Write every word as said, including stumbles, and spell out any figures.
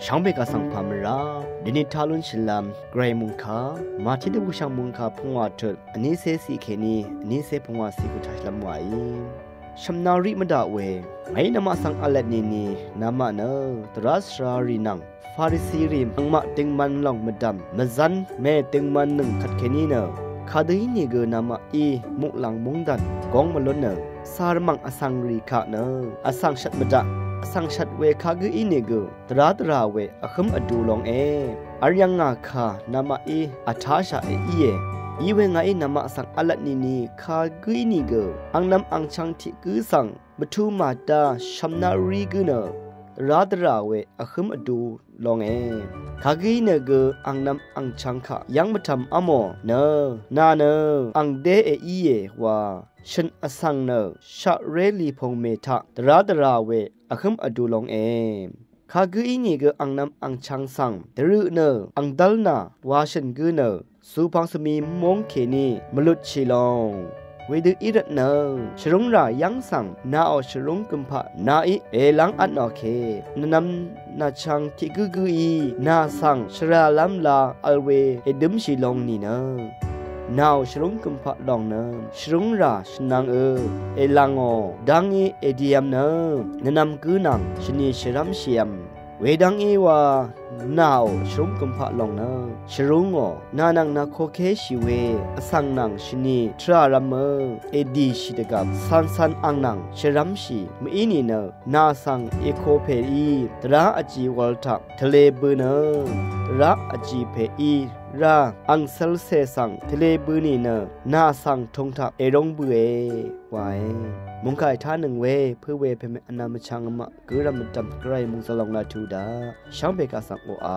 Shvngbe kaq svng pà mvrá dvnit tá lún shvlvm Gvray mungkà Màtí dvgùshv̀ng mungkà pungwà tut vnícé ciq kèní vnícé pungwà ciq gø taq shvlvm wàí. Shvmnari mvdaq we, ngàí namaq svng v̄lvt nìni namaq nø dvrá svrarì nvng Farisirì angmaq dingman lòng mvdv̀m mvzv́n mè dingman nøng kvtkèní nø kadø ínìgø namaqí muqlàng múngdàn góng mvlún nø sar mv̀ng vsvng rì kaq nø vsvng shvt mvdaq vsvng shvt we kagǿ ínìgø dvrá dvrà we vhǿm vdu longe. Vryv̀ngà kà namaqí vtáshaq èíe. Iwe ngàí namaq svng v̄lvt nìni kagǿ ínìgø angnv̄m angchv̄ng tiq gǿ svng mvtu màda shvmnaqrí gǿ nø dvrá dvrà we vhǿm vdu longe. Kagǿ ínìgø angnv̄m angchv̄ng kaq yv́ng mvtv̀m v́mò nø nà nø angdé èíe wa shø̀n vsvng nø shaqré lìpùng mè taq dvrá dvrà we vhǿm vdu longe. Kagǿ ínìgø angnv̄m angchv̄ng svng dvrøq nø angdv́l nà wa shø̀n gǿ nø zupvng svmi móng kèní mvlutshì long. Wedø í rvtnø shvrúngrà yv́ng svng nàò shvrúng gø̀mpaq nàí èlv́ng vtnò kè nvnvm nàchv̄ng tiq gǿgǿí nà svng shvralv́m la vl we èdǿmshì long nìnø nàò shvrúng gø̀mpaq lòng nø shvrúngrà shvnvng ø èlv̀ngò dv́ngí èdiv̄m nø nvnvm gǿ nvng shvni shvrv́mshìv̄m. Wedv́ngí wa nàò shvrúng gø̀mpaq lòng nø shvrúngò nà nvng nàkokéshì we vsvng nvng shvni tvràrv̄m ø èdìshì dvgvp cancan ang nvng shvrv́mshì mv-í nìnø nà svng èko pèí dvrá vjì wv̄l taq tvlē bø̄ nø dvrá vjì pèí rá ang cv̄lcè svng tvlē bø̄ nìnø nà svng tūng taq èrúng bø̄e wae. Mungkà ètánøng we pø̄ we pèmè vnvm vchvng vmaq gǿrvm mvdv̀m Gvray mungzvlong laq tuq daq shvngbe kaq svng oqà.